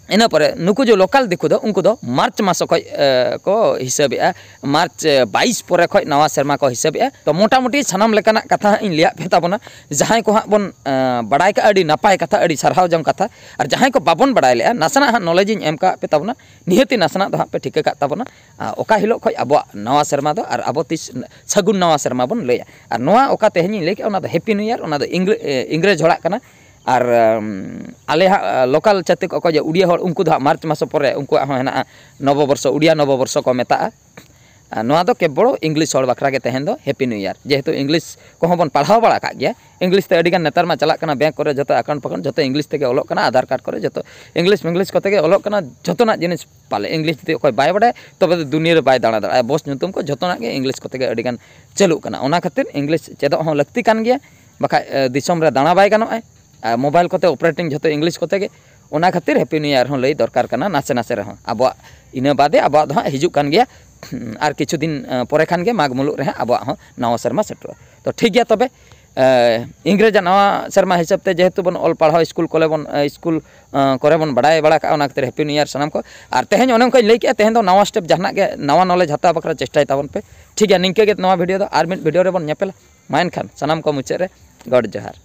ᱤᱱᱟᱹ ᱯᱚᱨᱮ ᱱᱩᱠᱩ ᱡᱮ ᱞᱳᱠᱟᱞ ᱫᱤᱠᱩ ᱫᱚ, ᱩᱱᱠᱩ ᱫᱚ ᱢᱟᱨᱪ ᱢᱟᱥ ᱠᱷᱚᱱ, ᱮ, ᱠᱚ ᱦᱤᱥᱟᱹᱵᱮᱜᱼᱟ᱾ ᱢᱟᱨᱪ, ᱮ, ᱵᱟᱭᱤᱥ ᱯᱚᱨᱮ ᱠᱷᱚᱱ ᱱᱟᱣᱟ ᱥᱮᱨᱢᱟ ᱠᱚ ᱦᱤᱥᱟᱹᱵᱮᱜᱼᱟ᱾ ᱛᱚ, ᱢᱚᱴᱟᱢᱩᱴᱤ ᱥᱟᱱᱟᱢ ᱞᱮᱠᱟᱱᱟᱜ ᱠᱟᱛᱷᱟ ᱦᱟᱸᱜ ᱤᱧ ᱞᱟᱹᱭᱟᱫ ᱯᱮ ᱛᱟᱵᱚᱱᱟ᱾ ᱡᱟᱦᱟᱸᱭ ᱠᱚ ᱦᱟᱸᱜ ᱵᱚᱱ, ᱮ, ᱵᱟᱲᱟᱭ ᱠᱟᱜᱼᱟ, ᱟᱹᱰᱤ ᱱᱟᱯᱟᱭ ᱠᱟᱛᱷᱟ, ᱟᱹᱰᱤ ᱥᱟᱨᱦᱟᱣ ᱡᱚᱝ ᱠᱟᱛᱷᱟ᱾ ᱟᱨ ᱡᱟᱦᱟᱸᱭ ᱠᱚ ᱵᱟᱵᱚᱱ ᱵᱟᱲᱟᱭ ᱞᱮᱜᱼᱟ, ᱱᱟᱥᱮᱱᱟᱜ ᱦᱟᱸᱜ ᱱᱚᱞᱮᱡᱽ ᱤᱧ ᱮᱢ ᱠᱟᱜ ᱯᱮ ᱛᱟᱵᱚᱱᱟ, ᱱᱤᱦᱟᱹᱛᱤ ᱱᱟᱥᱮᱱᱟᱜ ᱫᱚ ᱦᱟᱸᱜ ᱯᱮ ᱴᱷᱤᱠᱟᱹ ᱠᱟᱜ ᱛᱟᱵᱚᱱᱟ᱾ ᱟᱨ ᱚᱠᱟ ᱦᱤᱞᱳᱜ ᱠᱷᱚᱱ ᱟᱵᱚᱣᱟᱜ ᱱᱟᱣᱟ ᱥᱮᱨᱢᱟ ᱫᱚ ᱟᱨ ᱟᱵᱚ ᱛᱤᱥ ᱥᱟᱹᱜᱩᱱ ᱱᱟᱣᱟ ᱥᱮᱨᱢᱟ ᱵᱚᱱ ᱞᱟᱹᱭᱟ᱾ ᱟᱨ ᱱᱚᱣᱟ ᱚᱠᱟ ᱛᱮᱦᱮᱧ ᱤᱧ ᱞᱟᱹᱭ ᱠᱮᱜᱼᱟ, ᱚᱱᱟ ᱫᱚ ᱦᱮᱯᱤ ᱱᱤᱭᱩ ᱤᱭᱟᱨ, ᱚᱱᱟ ᱫᱚ ᱤᱝᱨᱮ-, ᱮ, ᱤᱝᱨᱮᱡᱽ ᱦᱚᱲᱟᱜ ᱠᱟᱱᱟ᱾ ᱟᱨ, ᱩᱢ, ᱟᱞᱮ ᱦᱟᱸᱜ, ᱮ, ᱞᱳᱠᱟᱞ ᱪᱷᱟᱹᱛᱤᱠ ᱚᱠᱚᱭ ᱡᱮ ᱩᱲᱤᱭᱟ ᱦᱚᱲ, ᱩᱱᱠᱩ ᱫᱚ ᱦᱟᱸᱜ ᱢᱟᱨᱪ ᱢᱟᱥ ᱯᱚᱨᱮ ᱩᱱᱠᱩᱣᱟᱜ ᱦᱚᱸ ᱦᱮᱱᱟᱜᱼᱟ ᱱᱚᱵᱚᱵᱚᱨᱥᱚ, ᱩᱲᱤᱭᱟ ᱱᱚᱵᱚᱵᱚᱨᱥᱚ ᱠᱚ ᱢᱮᱛᱟᱜᱼᱟ᱾ ᱟᱨ ᱱᱚᱣᱟ ᱫᱚ ᱠᱮᱵᱚᱞ ᱤᱝᱞᱤᱥ ᱦᱚᱲ ᱵᱟᱠᱷᱨᱟ ᱜᱮ ᱛᱟᱦᱮᱱ ᱫᱚ ᱦᱮᱯᱤ ᱱᱤᱭᱩ ᱤᱭᱟᱨ᱾ ᱡᱮᱦᱮᱛᱩ ᱤᱝᱞᱤᱥ ᱠᱚᱦᱚᱸ ᱵᱚᱱ ᱯᱟᱲᱦᱟᱣ ᱵᱟᱲᱟ ᱠᱟᱜ ᱜᱮᱭᱟ, ᱤᱝᱞᱤᱥ ᱛᱮ ᱟᱹᱰᱤ ᱜᱟᱱ ᱱᱮᱛᱟᱨ ᱢᱟ ᱪᱟᱞᱟᱜ ᱠᱟᱱᱟ, ᱵᱮᱝᱠ ᱠᱚᱨᱮ ᱡᱚᱛᱚ ᱮᱠᱟᱣᱩᱱᱴ ᱯᱷᱮᱠᱟᱣᱩᱱᱴ ᱡᱚᱛᱚ ᱤᱝᱞᱤᱥ ᱛᱮᱜᱮ ᱚᱞᱚᱜ ᱠᱟᱱᱟ, ᱟᱫᱷᱟᱨ ᱠᱟᱨᱰ ᱠᱚᱨᱮ ᱡᱚᱛᱚ ᱤᱝᱞᱤᱥ ᱢᱤᱝᱞᱤᱥ ᱠᱚᱛᱮ ᱜᱮ ᱚᱞᱚᱜ ᱠᱟᱱᱟ᱾ ᱡᱚᱛᱚᱱᱟᱜ ᱡᱤᱱᱤᱥ ᱯᱟᱞᱮ ᱤᱝᱞᱤᱥ ᱡᱩᱫᱤ ᱚᱠᱚᱭ ᱵᱟᱭ ᱵᱟᱲᱟᱭᱟ, ᱛᱚᱵᱮ ᱫᱚ ᱫᱩᱱᱤᱭᱟᱹ ᱨᱮ ᱵᱟᱭ ᱫᱟᱬᱟ ᱫᱟᱲᱮᱭᱟᱜᱼᱟ᱾ ᱵᱚᱥ ᱧᱩᱛᱩᱢ ᱠᱚ ᱡᱚᱛᱚᱱᱟᱜ ᱜᱮ ᱤᱝᱞᱤᱥ ᱠᱚᱛᱮ ᱜᱮ ᱟᱹᱰᱤ ᱜᱟᱱ ᱪᱟᱹᱞᱩᱜ ᱠᱟᱱᱟ᱾ ᱚᱱᱟ ᱠᱷᱟᱹᱛᱤᱨ ᱤᱝᱞᱤᱥ ᱪᱮᱫᱚᱜ ᱦᱚᱸ ᱞᱟᱹᱠᱛᱤ ᱠᱟᱱ ᱜᱮᱭᱟ, ᱵᱟᱠᱷᱟᱡ, ᱮ, ᱫᱤᱥᱚᱢ ᱨᱮ ᱫᱟᱬᱟ ᱵᱟᱭ ᱜᱟᱱᱚᱜᱼᱟ᱾ ᱟᱨ ᱢᱳᱵᱟᱭᱤᱞ ᱠᱚᱛᱮ ᱚᱯᱟᱨᱮᱴᱤᱝ ᱡᱷᱚᱛᱚ ᱤᱝᱞᱤᱥ ᱠᱚᱛᱮ ᱜᱮ᱾ ᱚᱱᱟ ᱠᱷᱟᱹᱛᱤᱨ ᱦᱮᱯᱤ ᱱᱤᱭᱩ ᱤᱭᱟᱨ ᱦᱚᱸ ᱞᱟᱹᱭ ᱫᱚᱨᱠᱟᱨ ᱠᱟᱱᱟ ᱱᱟᱥᱮ ᱱᱟᱥᱮ ᱨᱮᱦᱚᱸ ᱟᱵᱚᱣᱟᱜ᱾ ᱤᱱᱟᱹ ᱵᱟᱫᱮ ᱟᱵᱚᱣᱟᱜ ᱫᱚ ᱦᱟᱸᱜ ᱦᱤᱡᱩᱜ ᱠᱟᱱ ᱜᱮᱭᱟ, ᱟᱨ ᱠᱤᱪᱷᱩ ᱫᱤᱱ, ᱮ, ᱯᱚᱨᱮ ᱠᱷᱟᱱ ᱜᱮ ᱢᱟᱜᱽ ᱢᱩᱞᱩᱜ ᱨᱮ ᱦᱟᱸᱜ ᱟᱵᱚᱣᱟᱜ ᱦᱚᱸ ᱱᱟᱣᱟ ᱥᱮᱨᱢᱟ ᱥᱮᱴᱮᱨᱚᱜᱼᱟ᱾ ᱛᱚ, ᱴᱷᱤᱠ ᱜᱮᱭᱟ ᱛᱚᱵᱮ, ᱤᱝᱨᱮᱡᱽ ᱟᱜ ᱱᱟᱣᱟ ᱥᱮᱨᱢᱟ ᱦᱤᱥᱟᱹᱵ ᱛᱮ ᱡᱮᱦᱮᱛᱩ ᱵᱚᱱ ᱚᱞ ᱯᱟᱲᱦᱟᱣ ᱥᱠᱩᱞ ᱠᱚᱞᱮ ᱵᱚᱱ ᱥᱠᱩᱞ ᱠᱚᱨᱮ ᱵᱚᱱ ᱵᱟᱲᱟᱭ ᱵᱟᱲᱟ ᱠᱟᱜᱼᱟ᱾ ᱚᱱᱟ ᱠᱷᱟᱹᱛᱤᱨ ᱦᱮᱯᱤ ᱱᱤᱭᱩ ᱤᱭᱟᱨ ᱥᱟᱱᱟᱢ ᱠᱚ᱾ ᱟᱨ ᱛᱮᱦᱮᱧ ᱚᱱᱮ ᱚᱱᱠᱟᱧ ᱞᱟᱹᱭ ᱠᱮᱜᱼᱟ, ᱛᱮᱦᱮᱧ ᱫᱚ ᱱᱟᱣᱟ ᱥᱴᱮᱯ ᱡᱟᱦᱟᱱᱟᱜ ᱜᱮ ᱱᱟᱣᱟ ᱱᱚᱞᱮᱡᱽ ᱦᱟᱛᱟᱣ ᱵᱟᱠᱷᱨᱟ ᱪᱮᱥᱴᱟᱭ ᱛᱟᱵᱚᱱ ᱯᱮ᱾ ᱴᱷᱤᱠ ᱜᱮᱭᱟ, ᱱᱤᱝᱠᱟᱹ ᱜᱮ ᱱᱚᱣᱟ ᱵᱷᱤᱰᱤᱭᱳ ᱫᱚ, ᱟᱨ ᱢᱤᱫ ᱵᱷᱤᱰᱤᱭᱳ ᱨᱮᱵᱚᱱ ᱧᱮᱯᱮᱞᱟ᱾ ᱢᱟ ᱮᱱᱠᱷᱟᱱ ᱥᱟᱱᱟᱢ ᱠᱚ ᱢᱩᱪᱟᱹᱫ ᱨᱮ ᱜᱚᱰ ᱡᱚᱦᱟᱨ᱾